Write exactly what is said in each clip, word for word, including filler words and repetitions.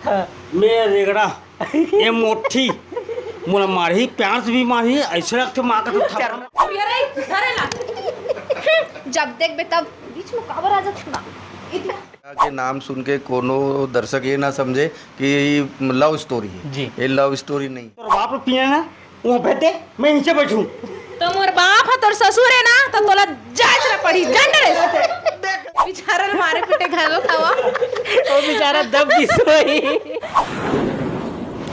मैं रेगड़ा, ये मोठी, मोला मारही, प्यार से भी मारही, ऐसे लगथे माँ का तो थप्पड़। जब देखबे तब बीच में काबर आ जाथे ना। के नाम सुन के कोनो दर्शक ये ना समझे कि लव स्टोरी है। जी। ये लव स्टोरी नहीं। तोर बाप ला पीना ना, वो भेज दे, मैं नीचे बैठूं। तो मोर बाप है, तोर ससुर है ना, तो तोला जांच ना पड़ी, डंडे। बेचारा ल मारे पीटे घलो खावा। वो बेचारा दब गिस होही।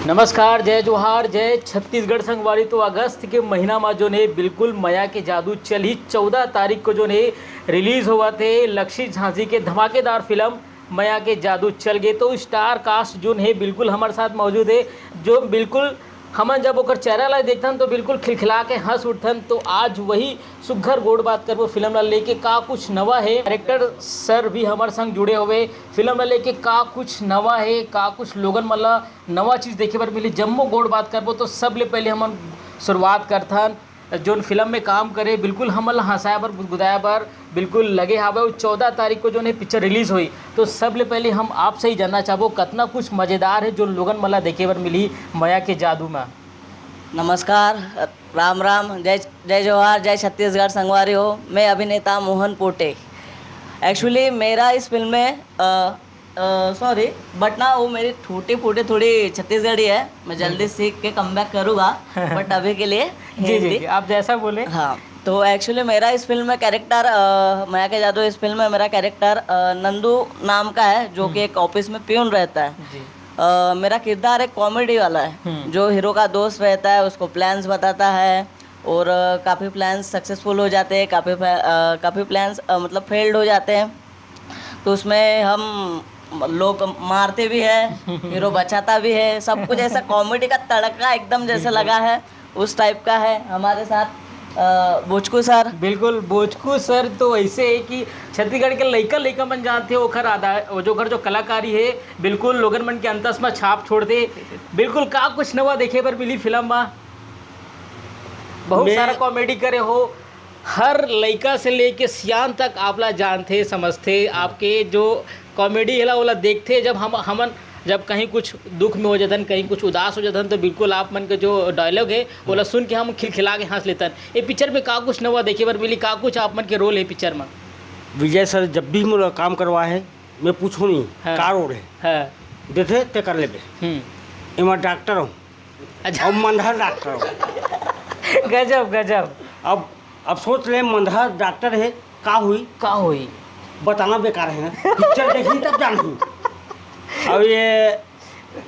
नमस्कार, जय जोहार, जय छत्तीसगढ़ संगवारी। तो अगस्त के महीना में जोन हे बिल्कुल मया के जादू चलही, चौदह तारीख को जोन हे रिलीज होवत हे लक्ष्य झांसी के धमाकेदार फिल्म मया के जादू चल गे। तो स्टार कास्ट जोन हे बिल्कुल हमर साथ मौजूद हे, जो बिल्कुल हमन जब ओकर चेहरा ला देखथन तो बिल्कुल खिलखिला के हंस उठथन। तो आज वही सुघर गोठ बात करबो फिल्म ला लेके का कुछ नवा हे। डायरेक्टर सर भी हमर संग जुड़े हवे, फिल्म ला लेके का कुछ नवा हे, का कुछ लोगन मन ला नवा चीज देखे बर मिली, जम्मो गोठ बात करबो। तो सबले पहले हमन शुरुआत करथन जोन फिल्म में काम करे, बिल्कुल हमन ला हंसाए बर, गुदगुदाए बर बिल्कुल लगे हावय। अउ चौदह तारीख को जोन हे पिक्चर रिलीज होही, तो सबले पहले हम आपसे ही जानना चाहबो कतना कुछ मजेदार हे जोन लोगन मन ला देखे बर मिली मया के जादू में। नमस्कार, राम राम, जय जय जोहार, जय छत्तीसगढ़ संगवारी हो। मैं अभिनेता मोहन पोटे। एक्चुअली मेरा इस फिल्म में सॉरी, बट ना वो मेरी टूटी फूटी थोड़ी छत्तीसगढ़ी है। मैं जल्दी सीख के कम बैक करूँगा, बट अभी के लिए जी जी हिंदी। जी, आप जैसा बोले। हाँ, तो एक्चुअली मेरा इस फिल्म में कैरेक्टर, मया के जादू, इस फिल्म में मेरा कैरेक्टर नंदू नाम का है, जो कि एक ऑफिस में प्यून रहता है। जी। अ, मेरा किरदार एक कॉमेडी वाला है। हम्म। जो हीरो का दोस्त रहता है, उसको प्लान्स बताता है और काफ़ी प्लान्स सक्सेसफुल हो जाते हैं, काफ़ी काफ़ी प्लान्स मतलब फेल्ड हो जाते हैं। तो उसमें हम लोग मारते भी है, हीरो बचाता भी है, सब कुछ ऐसा कॉमेडी का तड़का एकदम जैसे लगा है, उस टाइप का है हमारे साथ। अ, बोचकू सर। बिल्कुल, बोचकू सर तो ऐसे है कि छत्तीसगढ़ के लइका लइका मन जानथे, ओखर आधा, वो जो ओखर जो कलाकारी है, बिल्कुल लोगन मन के अंतस में छाप छोड़थे। बिल्कुल का कुछ नवा देखे बर मिली फिल्म में, बहुत मैं- सारा कॉमेडी करे हो, हर लइका से लेके सियान तक आपला जानथे समझथे। आपके जो कॉमेडी हेला ओला देखथे, जब हम हमन जब कहीं कुछ दुख में हो जाथन, कहीं कुछ उदास हो जाथन, तो बिल्कुल आप मन के जो डायलॉग है ओला सुन के हम खिलखिला के हंस लेथन। ये पिक्चर में का कुछ नवा देखे बर मिली, का कुछ आप मन के रोल है पिक्चर में? विजय सर जब भी मोला काम करवा है, मैं पूछूं नहीं हाँ। का रोल है, हाँ। देथे ते कर लेबे। हम्म। एमा डॉक्टर हूँ अच्छा। और मंदहा डॉक्टर हूँ। गजब गजब। अब अब सोच ले, मंदहा डॉक्टर है, का हुई? का होई? बताना बेकार है ना, पिक्चर देखी तब जानही। अब ये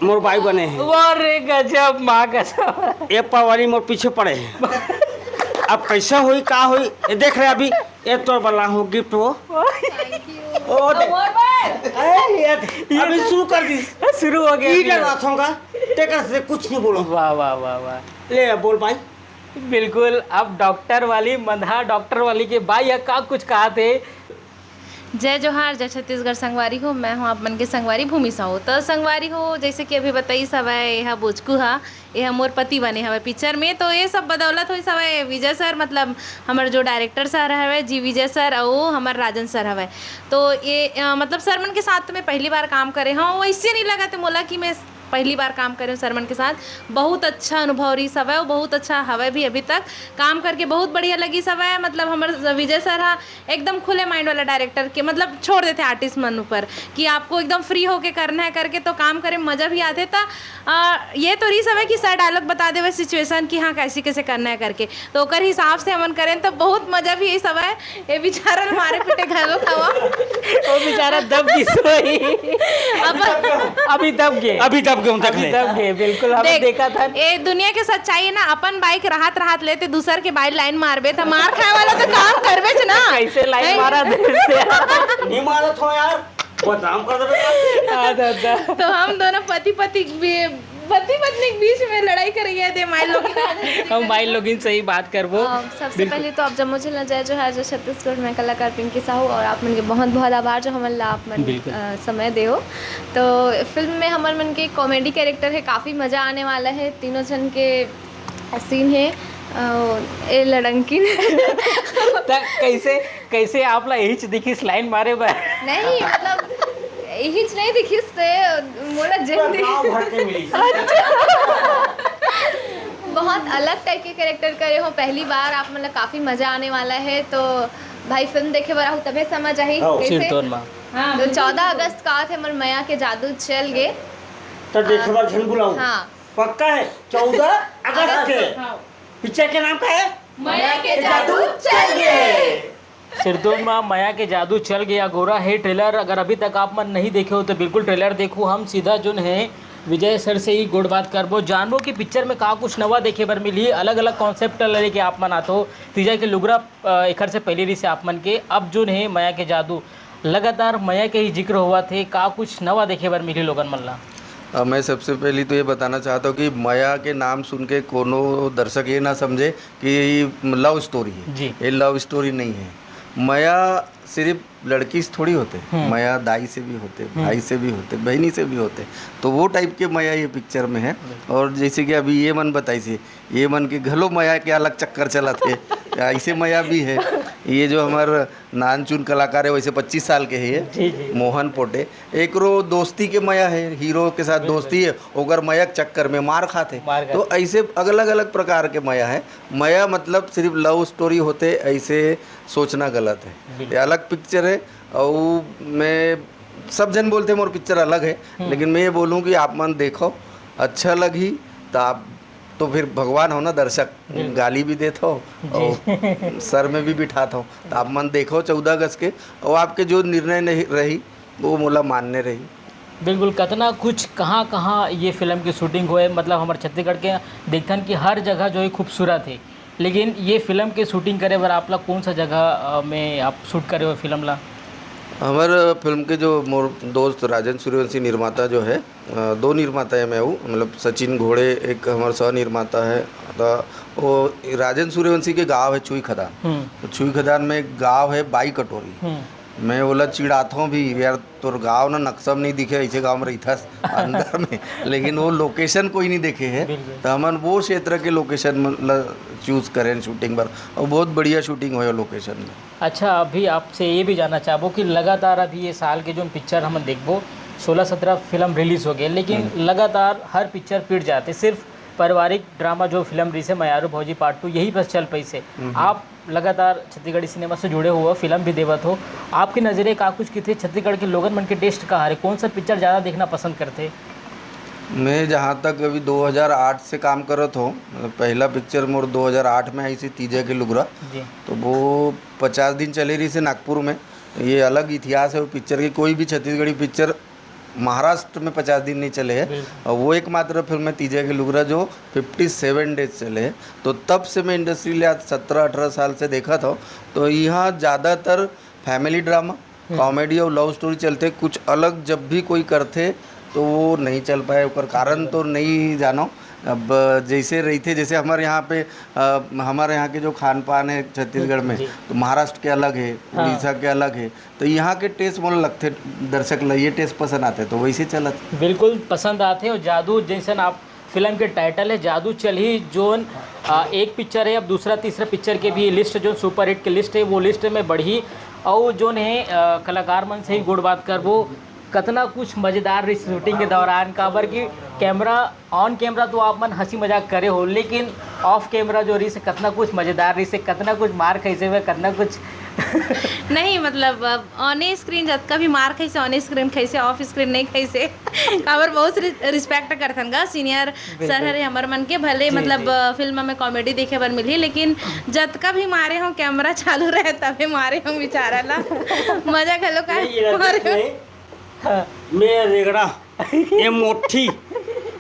मोर बाई बने हैं, वाह रे गजब, माँ कसम। ये पावाली मोर पीछे पड़े हैं। अब कैसे हुई, का हुई, ये देख रहे अभी, ये तोर बला हो गिफ्ट हो। ओ दे। ए, ये दे। अभी शुरू कर दी। शुरू हो गया ई फिर। डरात होगा, तेकर से कुछ नहीं बोलो। वाह वाह वाह वाह। ले बोल भाई। बिल्कुल। अब डॉक्टर वाली, मंदहा डॉक्टर वाली के बाई ह का कुछ कहा थे? जय जोहार, जय छत्तीसगढ़ संगवारी हो। मैं हूँ आप मन के संगवारी भूमि साहू। तो संगवारी हो, जैसे कि अभी बताइस हवय, ये हा बोचकू हा, ये हा मोर पति बने हवय पिक्चर में। तो ये सब बदौलत होइस हवय विजय सर, मतलब हमर जो डायरेक्टर सर हवय जी विजय सर, अउ हमर राजन सर हवय। तो ये अ, मतलब सर मन के साथ तो मैं पहली बार काम करे हूँ, वैसे नहीं लगा थे मोला कि मैं पहली बार काम करे हूँ सर मन के साथ। बहुत अच्छा अनुभव रही हवय, बहुत अच्छा हवय भी अभी तक। काम करके बहुत बढ़िया लगी हवय। मतलब हमर विजय सर हा एकदम खुले माइंड वाला डायरेक्टर के, मतलब छोड़ देते आर्टिस्ट मन ऊपर कि आपको एकदम फ्री होके करना है करके, तो काम करे में मजा भी आते। त आ, ये तो रही हवय कि सर डायलॉग बता देवे सिचुएशन कि हाँ कैसे कैसे करना है करके, तो ओकर हिसाब से हमन करें तो बहुत मजा भी इस हवय। ये बेचारा ल मारे पीटे घलो खावा। वो बेचारा दब गिस होही। अब अभी दब गए। अभी दब गए हूँ, देख अभी ले। दब गए, बिल्कुल। हमने देख, देखा था। ये दुनिया के सच्चाई है ना, अपन बाइक राहत राहत लेते दूसर के बाइक लाइन मारबे त मार खाए वाला तो काम करबे च ना। कैसे लाइन नहीं। मारा देते। नहीं मारत हो यार, बदनाम कर देबे। आ दादा। तो हम दोनों पति पति के बी- पति पत्नी के बीच में लड़ाई कर रही है दे माई लोग। हम भाई लोगिन से ही बात करबो। अ, सबसे पहले तो आप जम्मो झन ला जय जोहार, जय छत्तीसगढ़। मैं कलाकार पिंकी साहू और आप मन के बहुत बहुत आभार जो हमन ला आप मन बिल्कुल। अ, समय देहो। तो फिल्म में हमर मन के कॉमेडी कैरेक्टर है, काफ़ी मज़ा आने वाला है। तीनों जन के सीन है अ, ए लड़ंकिन। त कैसे कैसे आप ला यही दिखिस लाइन मारे बर? नहीं, मतलब यही च नहीं दिखिस ते मोला जेन पूरा दिखिस। गाँव भर के मिली। बहुत अलग टाइप के कैरेक्टर करे हो, पहली बार आप, मतलब, काफी मजा आने वाला है। तो भाई, फिल्म देखे बर आहू तभे समझ आही हाँ। कैसे। सिरतोन मा। हाँ, तो बिल्कुल, चौदह बिल्कुल। अगस्त का आथे मोर मया के जादू चल गे। तो देखे बर झन बुलाऊ। हाँ। पक्का है, चौदह अगस्त अगस्त के। हाँ। पिक्चर के नाम का है? मया के जादू चल गे। सिरतोन मा मया के जादू चल गे अगोरा हे ट्रेलर। अगर अभी तक आप मन नहीं देखे हो तो बिल्कुल ट्रेलर देखो। हम सीधा जोन है विजय सर से ही गोठ बात करबो, जानबो कि पिक्चर में का कुछ नवा देखे बर मिलही, अलग-अलग कॉन्सेप्ट ल लेके आप मन आत हो। तीजा के लुगरा, अ, एखर से पहले रहिसे आप मन के, अब जोन हे मया के जादू, लगातार मया के ही जिक्र होवत हे, का कुछ नवा देखे बर मिलही लोगन मन ला? अ, मैं सबसे पहली तो ये बताना चाहता हूँ कि मया के नाम सुन के कोनो दर्शक ये ना समझे कि ये लव स्टोरी है। जी। ये लव स्टोरी नहीं है। मया सिर्फ लड़की से थोड़ी होते, हम्म। मया दाई से भी होते, हम्म। भाई से भी होते, बहनी से भी होते। तो वो टाइप के मया ये पिक्चर में है। बिल्कुल। और जैसे कि अभी ये मन बताइसे, ये मन के घलो मया के अलग चक्कर चलत हे। ऐसे मया भी है। ये जो हमार नानचुन कलाकार है, वैसे पच्चीस साल के है ये, जी, जी। मोहन पोटे। एकरो दोस्ती के मया है, हीरो के साथ बिल्कुल। दोस्ती है, ओकर मया के चक्कर में मार खाथे। मार खाथे। तो ऐसे अलग-अलग प्रकार के मया है। मया मतलब सिर्फ लव स्टोरी होते, ऐसे सोचना गलत है। बिल्कुल। ये अलग पिक्चर है। और मैं, सब जन बोलते मोर पिक्चर अलग है, हम्म। लेकिन मैं ये बोलूँ कि आप मन देखो, अच्छा लगही तो आप, तो फिर भगवान हो ना दर्शक, बिल्कुल। गाली भी देत हो जी। और सर में भी बिठात हो, तो आप मन देखो चौदह अगस्त के, और आपके जो निर्णय नहीं रही, वो मोला मान्य रही। बिल्कुल, कतना कुछ, कहाँ-कहाँ ये फिल्म की शूटिंग होए, मतलब हमर छत्तीसगढ़ के देखथन कि हर जगह जो है खूबसूरत है, लेकिन ये फिल्म के शूटिंग करे बर आप ला कौन सा जगह, अ, में आप शूट करे हो फिल्म ला? हमर फिल्म के जो मोर दोस्त राजन सूर्यवंशी निर्माता जो है, अ, दो निर्माता है मैं हूँ, मतलब सचिन घोड़े एक हमर सह निर्माता है, त वो राजन सूर्यवंशी के गाँव है छुई खदान। हम्म। तो छुई खदान में एक गाँव है बाई कटोरी। हम्म। मैं ओला चिढ़ाथों भी, "यार, तोर गाँव ना नक्शा में नहीं दिखे, ऐसे गाँव में रहिथस अंदर में।" लेकिन वो लोकेशन कोई नहीं देखे है, बिल्कुल। तो हमन वो क्षेत्र के लोकेशन मन ला चूज करें शूटिंग बर, और बहुत बढ़िया शूटिंग होय लोकेशन में। अच्छा, अभी आपसे ये भी जानना चाहबो कि लगातार अभी ये साल के जो पिक्चर हमन देखबो, सोलह सत्रह फिल्म रिलीज हो गए, लेकिन हम्म। लगातार हर पिक्चर पिट जाते, सिर्फ पारिवारिक ड्रामा जो फिल्म रिलीज है, मयारू भौजी पार्ट टू, यही बस चल पैसे। हम्म। आप लगातार छत्तीसगढ़ी सिनेमा से जुड़े हुए हो, फिल्म भी देवत हो, आपके नज़रिए का कुछ किथे छत्तीसगढ़ के लोगन मन के टेस्ट का हरे, कौन सा पिक्चर ज़्यादा देखना पसंद करते? मैं जहाँ तक अभी दो हज़ार आठ से काम करत हो, मतलब पहला पिक्चर मोर दो हज़ार आठ में आई थी तीजा के लुगरा, जी। तो वो पचास दिन चले रही से नागपुर में। ये अलग इतिहास है वो पिक्चर की, कोई भी छत्तीसगढ़ी पिक्चर महाराष्ट्र में पचास दिन नहीं चले है। बिल्कुल। और वो एकमात्र फिल्म है तीजा के लुगरा जो फिफ्टी सेवन डेज चले है। तो तब से मैं इंडस्ट्री ले आज सत्रह अठारह साल से देखा था, तो यहाँ ज़्यादातर फैमिली ड्रामा, हम्म। कॉमेडी और लव स्टोरी चलते, कुछ अलग जब भी कोई करते तो वो नहीं चल पाए। ओकर कारण तो नहीं जानो। अब जैसे रहिथे, जैसे हमारे यहाँ पे, अ, हमारे यहाँ के जो खान पान है छत्तीसगढ़ में, जी। तो महाराष्ट्र के अलग है, हाँ। उड़ीसा के अलग है, तो यहाँ के टेस्ट मोला लगथे दर्शक ला ये टेस्ट पसंद आथे, तो वैसे चलत। बिल्कुल पसंद आथे। और जादू जैसन आप फिल्म के टाइटल है जादू चलही, जोन, आ, एक पिक्चर है, अब दूसरा तीसरा पिक्चर के भी लिस्ट जो सुपरहिट के लिस्ट है वो लिस्ट में बढ़ही। और जोन है, आ, कलाकार मन से ही गोठ बात करबो, कतना कुछ मजेदार रही शूटिंग के दौरान, काबर कि कैमरा, ऑन कैमरा तो आप मन हंसी मजाक करे हो, लेकिन ऑफ कैमरा जो रही से कतना कुछ मजेदार रही से, कतना कुछ मार खैसे हुए, कतना कुछ नहीं, मतलब, अब ऑन स्क्रीन जतका भी मार खैसे, ऑन स्क्रीन खैसे, ऑफ स्क्रीन नहीं खैसे। काबर बहुत रि-, रिस्पेक्ट करथन गा सीनियर बिल्कुल। सर हरे हमर मन के, भले, जी, मतलब, जी। अ, फिल्म में कॉमेडी देखे बर मिलही, लेकिन जतका भी मारे हो कैमरा चालू रहे तबे मारे हो बेचारा ला। मजा घलो का ये, ये मारे हो। नहीं। हाँ। मैं रेगड़ा, ये मोठी,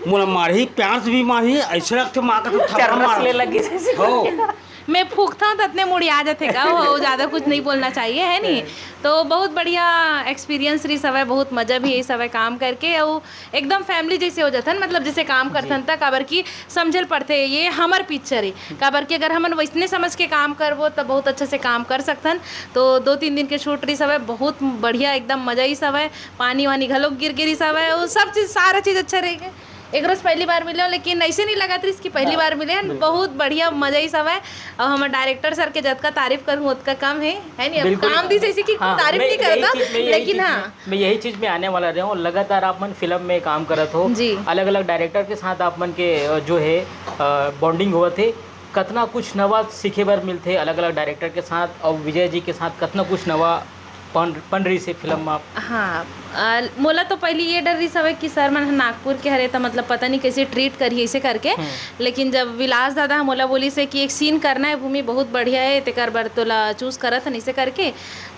मोला मारही, प्यार से भी मारही, ऐसे लगथे माँ का तो थप्पड़ चरस मार। ले लगी जैसे। हो। मैं फूकता हूँ तो इतने मुड़ी आ जाते का, वो ज्यादा कुछ नहीं बोलना चाहिए, है नी? तो बहुत बढ़िया एक्सपीरियंस रही सवय, बहुत मजा भी ये सवय काम करके, और एकदम फैमिली जैसे हो जाता है, मतलब जैसे काम करता जी। था, काबर की समझल पड़ते, ये हमर पिक्चर है, काबर की अगर हमन वैसने समझ के काम करबो तो बहुत अच्छे से काम कर सकथन। तो दो तीन दिन के शूट रही सवय, बहुत बढ़िया, एकदम मजा ही सवय, पानी वानी घलोक गिर गिरी सवय, वो सब चीज, सारा चीज अच्छा रहेगा। एक रोज पहली बार मिले हो, लेकिन ऐसे नहीं लगत रहिस कि पहली हाँ, बार मिले हैं। बिल्कुल। बहुत बढ़िया, मजा ही सब है। और हमारे डायरेक्टर सर के जतका तारीफ करूँ, उतका कम है, है नहीं? अब बिल्कुल। काम दिस ऐसे कि हाँ, तारीफ मैं नहीं यही करता, चीज, मैं यही लेकिन चीज हाँ। में, मैं यही चीज में आने वाला रहे हूँ। लगातार आप मन फिल्म में काम करत हो, जी। अलग-अलग डायरेक्टर के साथ आप मन के, अ, जो है, अ, बॉन्डिंग होवत हे, कतना कुछ नवा सीखे बर मिलथे अलग-अलग डायरेक्टर के साथ, और विजय जी के साथ कतना कुछ नवा पन, पन रहिस हे फिल्म में। हाँ, अ, मोला तो पहली ये डर रहिस हवे कि सर मन ह नागपुर के हरे, त मतलब पता नहीं कैसे ट्रीट करही, ऐसे करके। हम्म। लेकिन जब विलास दादा ह मोला बोलिस हे कि एक सीन करना है भूमि, बहुत बढ़िया है, तेकर बर तोला चूज करत हन, ऐसे करके,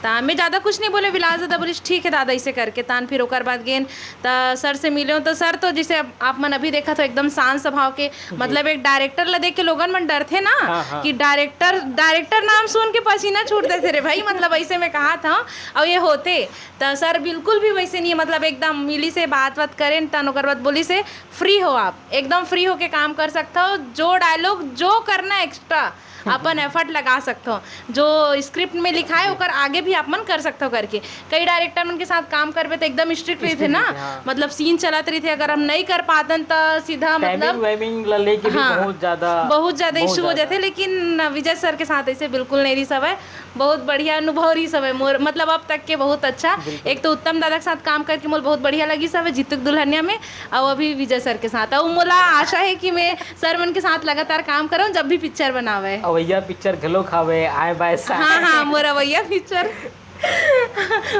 त मैं ज़्यादा कुछ नहीं बोले। विलास दादा बोलिस, "ठीक है दादा," ऐसे करके। तान फिर ओकर बाद गेन, त सर से मिले हो, त सर तो जैसे आप, आप मन अभी देखा तो एकदम शांत स्वभाव के, जी। मतलब एक डायरेक्टर ला देख के लोगन मन डरथे ना, हाँ, हाँ। कि डायरेक्टर, डायरेक्टर नाम सुन के पसीना छूट देथे रे भाई, मतलब ऐसे में कहा था। और ये होते, त सर बिल्कुल भी वैसे नहीं है, मतलब एकदम मिलिस हे, बात बात करेन, तन ओकर बाद बोलिस हे, "फ्री हो आप, एकदम फ्री होके काम कर सकते हो, जो डायलॉग जो करना एक्स्ट्रा अपन एफर्ट लगा सकते हो, जो स्क्रिप्ट में लिखा है ओकर आगे भी आप मन कर सकते हो" करके। कई डायरेक्टर मन के साथ काम करबे तो एकदम स्ट्रिक्ट रहिथे ना, हाँ। मतलब सीन चलत रहिथे, अगर हम नहीं कर पातन त सीधा टाइमिंग मतलब वाइमिंग ला लेके भी हाँ, बहुत ज्यादा, बहुत ज्यादा बहुत इशू हो ज्यादा। जाथे। लेकिन विजय सर के साथ ऐसे बिल्कुल नहीं रहिस हवे। बहुत बढ़िया अनुभव रहिस हवे मोर, मतलब अब तक के बहुत अच्छा। बिल्कुल। एक तो उत्तम दादा के साथ काम करके मोर बहुत बढ़िया लगिस हवे, जीतू के दुल्हनिया में, और अभी विजय सर के साथ। और मोला आशा है कि मैं सर मन के साथ लगातार काम करूँ, जब भी पिक्चर बनावे। अवैया पिक्चर घलो खावे, आए बाय साए। हाँ, हाँ, मोर अवैया पिक्चर।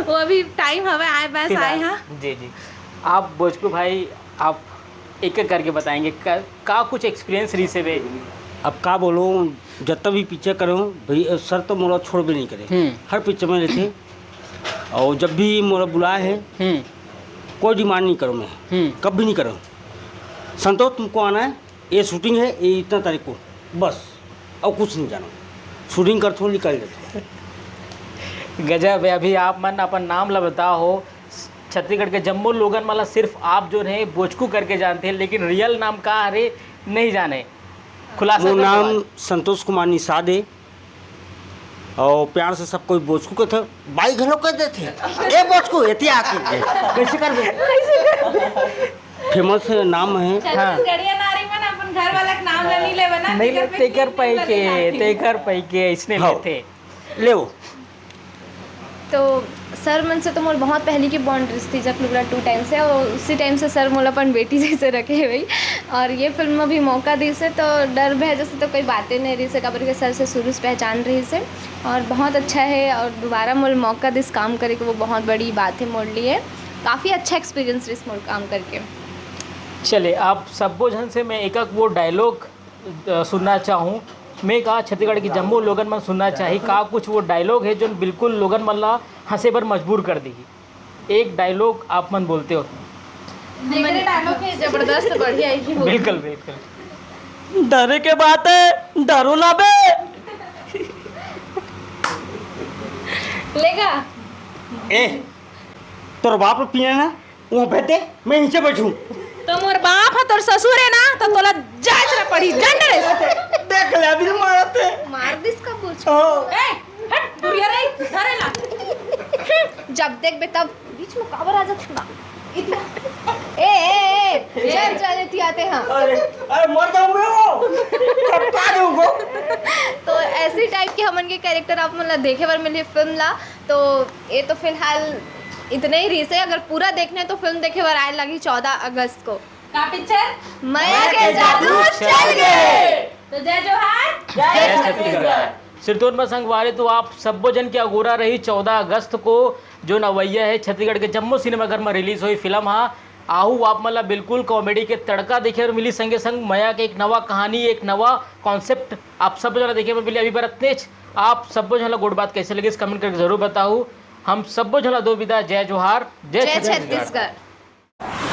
वो अभी टाइम हवे, आए बाय साए, फिलहाल। हाँ। जी, जी। आप बोचकू भाई, आप एक एक करके बताएंगे, का, का कुछ एक्सपीरियंस रहिस हे बे? अब का बोलूं, जब भी पिक्चर करूं, भई, सर तो मोला छोड़बे नहीं करे। हम्म। हर पिक्चर में रहिथे। और जब भी मोला बुलाए हे, हम्म। कोई डिमांड नहीं करूं मैं, हम्म। कभी नहीं करूं। "संतोष, तुमको आना है, ये शूटिंग है, ये इतना तारीख को, बस, और कुछ नहीं जानो।" शूटिंग करथों, निकल देथों। गजब है। अभी आप मन अपन नाम ला बताओ, छत्तीसगढ़ के जम्मो लोगन मन ला सिर्फ आप जो है बोचकू करके जानथे, लेकिन रियल नाम का हरे, नहीं जाने। खुलासा मोर कर दो नाम आज। संतोष कुमार निषाद हे, और प्यार से सब कोई बोचकू कहथे, बाई घलो कह देथे, "ए बोचकू, एती आके।" कैसे करबे? फेमस नाम है। हाँ। छत्तीसगढ़िया नारी मन अपन घर वाला के नाम ला नहीं लेवे ना, नहीं ले, तेकर तेकर पई के, तेकर पई के इसने हाँ। लेथे। लेव। तो सर मन से तो मोर बहुत पहली की बॉन्ड रहिस थी, जकलूगरा टू टाइम से, और उसी टाइम से सर मोला अपन बेटी जैसे रखे हे भाई। और ये फिल्म में भी मौका दिस हे, तो डर भय जैसे तो कोई बातें नहीं रहिस हे, काबर के सर से शुरू से पहचान रहिस हे, और बहुत अच्छा है। और दोबारा मोला मौका दिस काम करे के, वो बहुत बड़ी बात है मोर लिए। काफ़ी अच्छा एक्सपीरियंस रहिस मोर काम करके। चले, आप सब्बो झन से मैं एक एक वो डायलॉग अ, सुनना चाहूँ। मैं कहा छत्तीसगढ़ के जम्मो लोगन मन सुनना चाही, का कुछ वो डायलॉग है जो बिल्कुल लोगन मन ला हंसे बर मजबूर कर देही? एक डायलॉग आप मन बोलते हो। देख रे, डायलॉग है जबरदस्त, बढ़िया है कि बोल। बिल्कुल, बिल्कुल। डरे के बात है, डरो ना बे। लेगा। ए, तोर बाप ला पीना ना, वो बैठे, मैं नीचे बैठूं। तो मोर बाप है, तोर ससुर है ना, तो तोला जांच ला पड़ी, जान रे। देख ले, अभी मारत हे। मार दिस का कुछ। ओ। ए, हट, दुरिया रे, धरे ला। जब देख बे तब बीच में काबर आ जात ना। ए, ए, ए, चल, चल, एती आते हैं। अरे, अरे, मर जाऊंगा वो। कब का दूंगा? तो ऐसी टाइप के हमन के कैरेक्टर आप मन ला देखे बर मिलही फिल्म ला। तो ये तो फिलहाल इतने ही रहिस हे। अगर पूरा देखना है तो फिल्म देखे बर आए लगही चौदह अगस्त को। का पिक्चर? मया के जादू चल गे। तो जय जोहार, जय छत्तीसगढ़। सिरतोन में संगवारी, तो आप सब्बो जन के अगोरा रही चौदह अगस्त को, जो नवैया है छत्तीसगढ़ के जम्मो सिनेमाघर में रिलीज हुई फिल्म हा। आहू आप मन ला बिल्कुल कॉमेडी के तड़का देखे बर मिली, संगे संग मया के एक नवा कहानी, एक नवा कॉन्सेप्ट आप सब जना देखे बर मिली। अभी बर अतनेच। आप सब्बो झन ला गोठ बात कैसे लगिस, कमेंट करके जरूर बताहू। हम सब्बो झन ला दो विदा, जय जोहार, जय जय छत्तीसगढ़। छत्तीसगढ़।